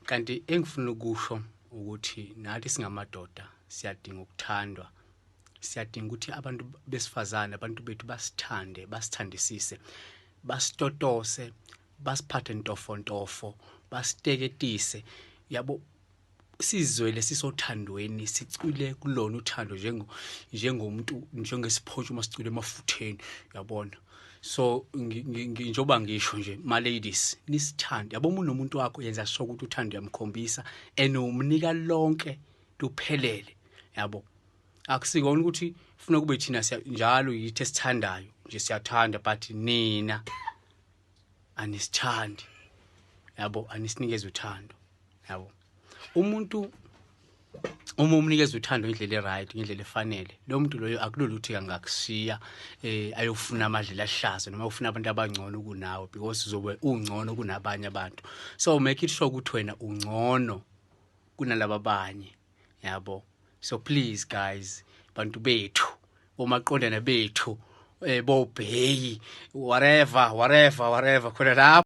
Kanti engifuna ukusho ukuthi nathi singamadoda siyadinga ukuthandwa, siyadinga ukuthi abantu besifazane, abantu bethu basithande, basithandisise, basitotose, basiphathe ntofontofo, basiteketise, yabo. Sizwele sisothandweni, sicwile kulona uthando njengomuntu, njengesiphotsho uma sicwile emafutheni, yabona. So njengoba ngisho nje, ma ladies, nisithande, yabo. Uma unomuntu wakho, yenza sure ukuthi uthando uyamkhombisa and umnika lonke luphelele, yabo. Akusikona ukuthi funa kube thina njalo yithi esithandayo nje, siyathanda, but nina anisithandi, yabo, anisinikeza uthando, yabo. Umuntu uma umnikeza uthando ngendlela e-right, ngendlela efanele, lo muntu loyo akulula ukuthi angakushiya ayofuna amadlela ahlaza noma ufuna abantu abangcono kunawe, because uzobe ungcono kunabanye abantu. So make it sure ukuthi wena ungcono kunalaba abanye, yabo. So please guys, bantu bethu, bomaqondana bethu, bobheyi, whatever, whatever, whatever khona lapho.